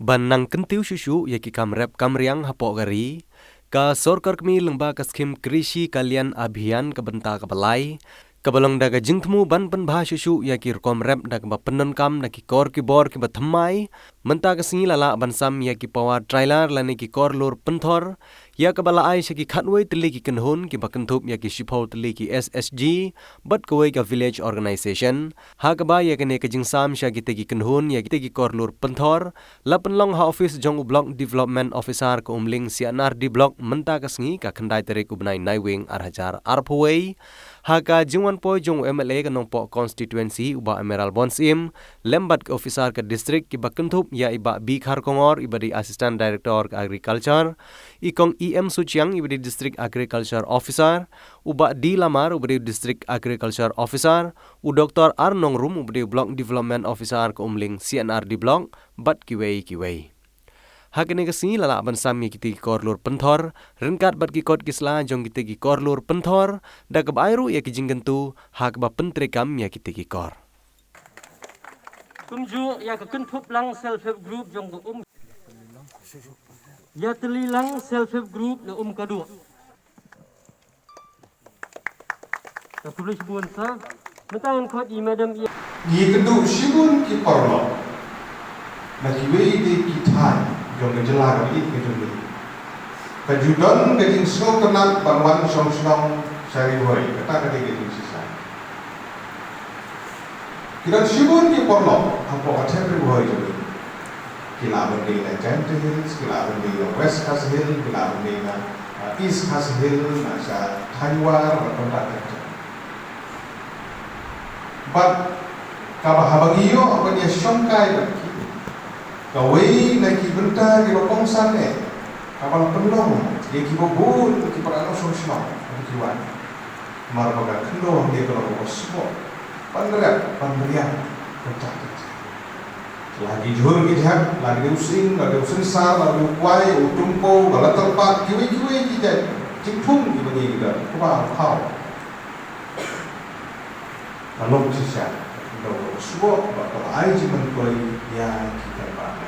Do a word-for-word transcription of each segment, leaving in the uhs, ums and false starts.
Ban nang kyntiew shuh shuh ïa ki kam rep kam riang hapoh ka ri, ka sorkar kmie lyngba ka skhim Krishi Kalyan Abhiyan ka bynta kaba lai, kaba long da ka jingthmu ban pynbha shuh shuh ïa ki rukom rep da kaba pyndonkam da ki kor ki bor kiba thymmai. Mynta ka sngi la lah ban sam ïa ki power trailer lane ki kor lur pynthor, ïa kaba la ai sha ki khatwei tylli ki kynhun kiba kynthup ïa ki shiphew tylli ki S H G bad kawei ka village organization. Ha kaba ïa kane ka jingsam sha kitei ki kynhun ïa kitei ki kor lur pynthor, la pynlong ha office jong u Block Development Officer ka Umling C and R D Block mynta ka sngi ka khyndai tarik u bnai Naiwieng ar hajar arphew wei. Ha ka jingwan poi jong u M L A ka Nongpoh constituency u Bah Emerald Bonsyiem, lem bad ki officer ka district kiba kynthup ïa i Bah B Kharkongor iba dei Assistant Director ka Agriculture, i Kong E M Suchiang iba dei District Agriculture Officer, u Bah D Lamar uba dei District Agriculture Officer, u Doctor R Nongrum uba dei Block Development Officer ka Umling C and R D Block, bad kiwei kiwei. Ha kane ka sngi la lah ban sam ïa kitei ki kor lur pynthor, ryngkat bad ki kot ki sla jong kitei ki kor lur pynthor, da kaba ai ruh ïa ki jingkyntu ha kaba pyntreikam ïa kitei ki kor. Kumjuh ïa ka Kynthup Lang Self Help Group jong ka Um, ïa Tylli Lang Self Help Group na Um Kaduh. Ka khublei shibun sir. Mynta ngan khot i madam i. Ngi kynduh shibun ki paralok na kiwei de ki thaiñ jong ka jylla kaba ïeit ka jong ngi. Ka ju don ka jingsngewtynnat ban wan shong shnong sha Ri Bhoi, kata ka dei ka jingshisha. Ki don shibun ki paralok hapoh ka thaiñ Ri Bhoi jong ngi. Ki lah ban dei na Jaintia Hills, ki lah ban dei na West Khasi Hills, ki lah ban dei na, uh, East Khasi Hills, na sha Thainwar, bad kumta kumta. Bad kaba haba ngi ïoh ban ïa shongkai bad ki, kawei na ki bynta kiba kongsan eh, kaba la pynlong ïa kiba bun ki para nongshong shnong ba ki wan. Namar ba ka khyndew hangne ka long kaba sboh ban rep ban riang kumta kumta. La ki jhur ki jhep, la ki dei u sing, la ki dei u synsar, la ki dei u kwai, u tyngko, ka la tyrpad, kiwei kiwei ki jait jingthung kiba ngi ki don, kaba khaw. Ka long shisha, ka long shuwa ba ka ai jingmyntoi ïa ki kynrad.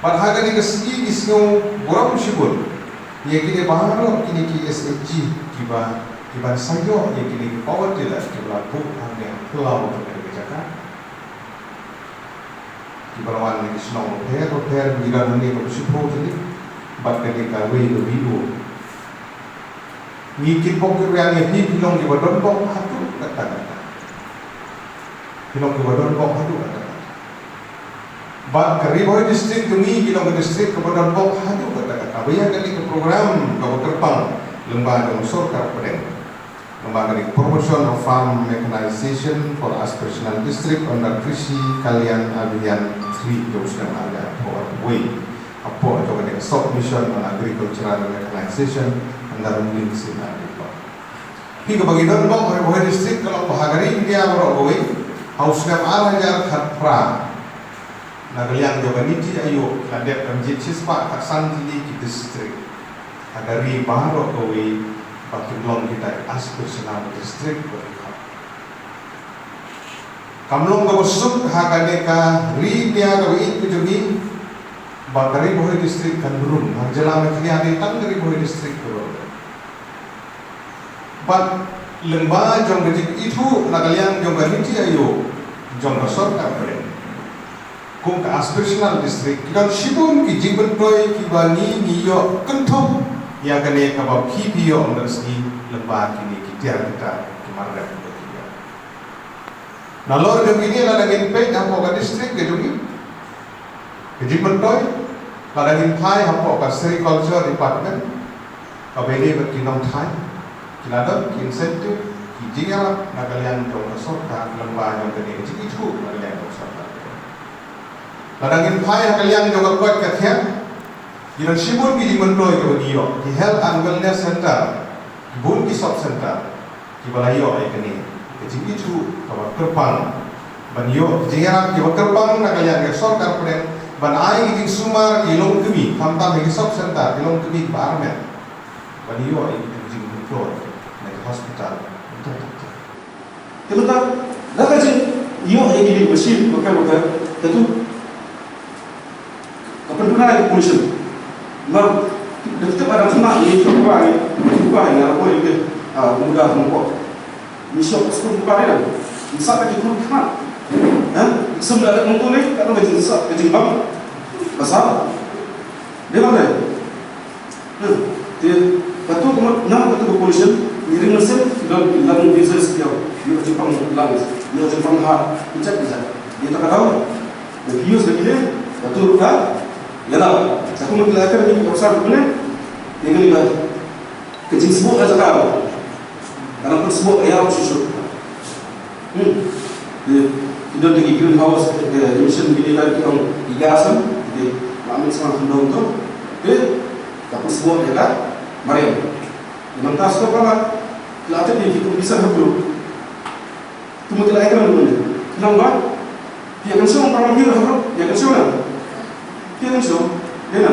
Bad ha kane ka sngi ngi sngew burom shibun ïa kine baroh kine ki S H G kiba, kiba sa ïoh ïa kine ki power tiller kiba la buh hangne ha phyllaw jong kane ka jaka. Kiba la wan na ki shnong bapher bapher, ngi don hangne kaba shiphew tylli bad kane kawei ka V O. Ngi kitbok kitrwiang ïa phi, phi long kiba donbok haduh katta katta. Phi long kiba donbok haduh katta katta. Bad ka Ri Bhoi District jong ngi ki long ka district kaba donbok haduh katta katta. Ba ïa kane ka program kaba kyrpang lyngba jong sorkar pdeng, lyngba kane ka Promotion of Farm Mechanization for Aspirational District under Krishi Kalyan Abhiyan three jong u snem ar hajar arphew wei. Hapoh jong kane ka Sub Mission on Agricultural Mechanization under Umling C and R D Block. Phi, kaba ngi donbok ha Ri Bhoi District ka long ba ha ka ri India baroh kawei, ha u snem ar hajar khatphra, na ka liang jong ka NITI Aayog la dep ban jied shispah khatsan tylli ki district ha ka ri baroh kawei ba kin long kita ki aspirational district ba ki khot. Kam long kaba suk ha kane ka ri India kaba ïeit ka jong ngi ba ka Ri Bhoi District kan rung. Ha ka jylla Meghalaya dei tang ka Ri Bhoi District kaba rung. Bad lyngba jong ka jingithuh na ka liang jong ka NITI Aayog jong ka sorkar pdeng kum ka aspirational district, ki don shibun ki jingmyntoi kiba ngi, ngi ïoh kynthup ïa kane kaba phi phi ïoh mynta ka sngi lyngba kine ki tiar kita ki mar rep kiba ki ïoh. Nalor jong kine lada ngin peit hapoh ka district ka jong ngi, ka jingmyntoi, lada ngin phai hapoh ka Sericulture Department, kaba ïadei bad ki nongthaiñ, ki la don ki incentive, ki jingïarap na ka liang jong ka sorkar lyngba jong kane ka jingithuh na ka liang jong ka sorkar. Lada ngin phai ha ka liang jong ka koit ka khiah, ki don shibun ki jingmyntoi kiba ngi ïoh, ki health and wellness center, ki bun ki sub center kiba la ïoh ïa kane ka jingithuh kaba kyrpang ban ïoh ki jingïarap kiba kyrpang na ka liang ka sorkar pdeng ban ai ki jingsumar ki longkmie, khamtam ha ki sub center ki longkmie kiba armet, ban ïoh ïa ki jingmyntoi na ki hospital. Te mynta na ka jingïoh ïa kine ki machine bapher bapher, te tu Kena pollution. Mar, dah kita pada kena ni, kita ni, kita ni, apa yang dia, ah, mudah nampak. Ni shock school bukan dia. Ni sab ka jingkut khmat. Ha? Sem da dak mengtu ni, kat tu ka jingsab, ka jingbang. Pasal? Dia mana? Ha? Dia, katu kemut, nam katu ka pollution, ngiring mesin, don lam business dia. Dia ka jingpang lang, dia ka jingpang ha, pencet pencet. Dia tak tahu. Dia views lagi dia, katu ruka, ya lah. Aku mesti lahirkan ni, kau besar tu ni. Dia kena ibadah. Ka jingsbuh ka jaka. Ka nang pynsbuh ïa u shisha. Hmm. Ki don ki greenhouse, eh, emission ki dei ki ong ki gas kan. Ki ma amen sama kham dong tu. Ki ka pynsbuh ïa ka mariang. Nangta shuh ba la, la tip ïa ki kum ki san ha group. Kumta la ïa kren mynne. Khnang ba phi ïa kynshew, para mawhir ha group, ïa kynshew na. Phi ïa kynshew. Dei na.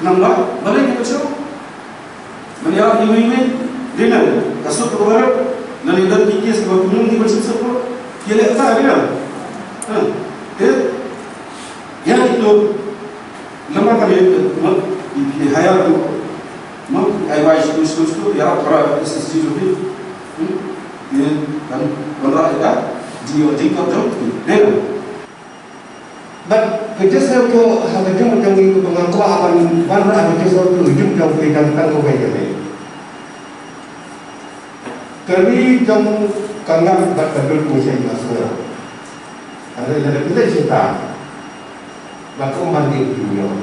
Khnang ba balei phi ïa kynshew? Ban ïarap iwei iwei. Dei na. Ka suk ka barit. Lane don ki case kiba kumno ki ban suk suk. Phi ïa leh ta, dei na. Ha. Te ïa kito. Lama ka ïa, ma, i, i hire tu. Ma, ai wai sku, sku, sku, ïarap para S S G tu. Hmm? Ïa, kan, kan ra ïa ka, ji, jingkot jong, dei na. Bad ka jingsaw tu, ha ka jingmut jong ngi, ba nga kwah ban, ban ra ka jingsaw tu, jingmut jong ngi, kan, kan, kan, kan, kan. Ka ri jong ka ngam bad ka dud, ngi sa ïoh sngewthuh. Hynrei lada phi leit sha ta, la ka ummat ngi phi ïoh.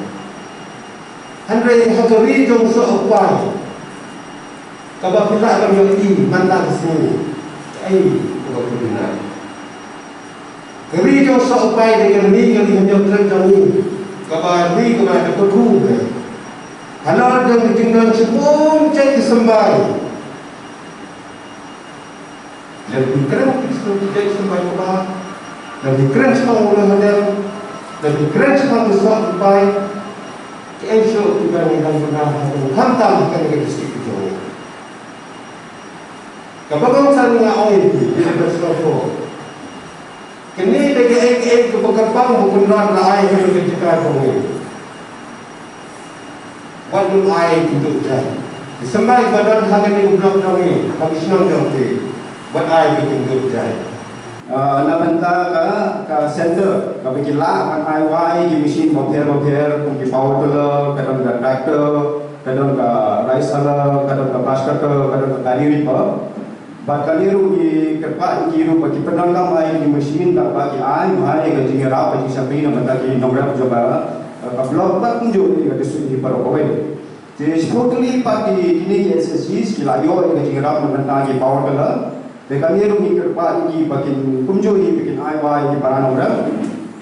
Hynrei ha ka ri jong soh u pai, kaba phi lah ban ïohi mynta ka sngi, kaei kaba phi bynta? Ka ri jong soh u pai dei ka ri, ka ri hynñiew kren jong ngi, kaba ri kaba la ka kyrkhu. Halor jong ka jingdon shibun jait ki symbai. Lada phi kren ki symbai kaba, lada phi kren shaphang u leh hadem, lada phi kren shaphang u soh u pai, kaei shuh ki ban ïa dang bynta ha khamtam ha kane ka district jong ngi. Kaba kongsan nga ong ïa phi, ïa ka sngewthuh. Kane dei kaei kaei kaba kyrpang ba u Kynrad la ai ha ka jaka jong ngi. Wat nym ai kynduh jait. Ki symbai ba don ha kane ka block jong ngi, ha ka shnong jong ngi, wat ai kynduh jait. Ah, na bynta ka, ka center, kaba ki lah ban ai wai ki machine bapher bapher, kum ki power tiller, ka don ka tractor, ka don ka rice huller, ka don ka brush cutter, ka don ka paddy ripper. Bad kane ruh ngi kyrpad ïa ki ruh ba ki pyndonkam ïa ki machine, bad ba ki ai bha ïa ka jingïarap, ka jingshakri na bynta ki nongrep jong ka, ka block bad kumjuh ïa ka district hi baroh kawei. Te shibun tylli pat ki, kine ki S S Gs ki la ïoh ïa ka jingïarap na bynta ki power tiller. Te kane ruh ngi kyrpad ïa ki ba kin kumjuh hi ba kin ai bha ïa ki para nongrep.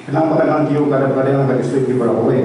Khnang ba kan nang kiew ka rep ka riang ka district hi baroh kawei.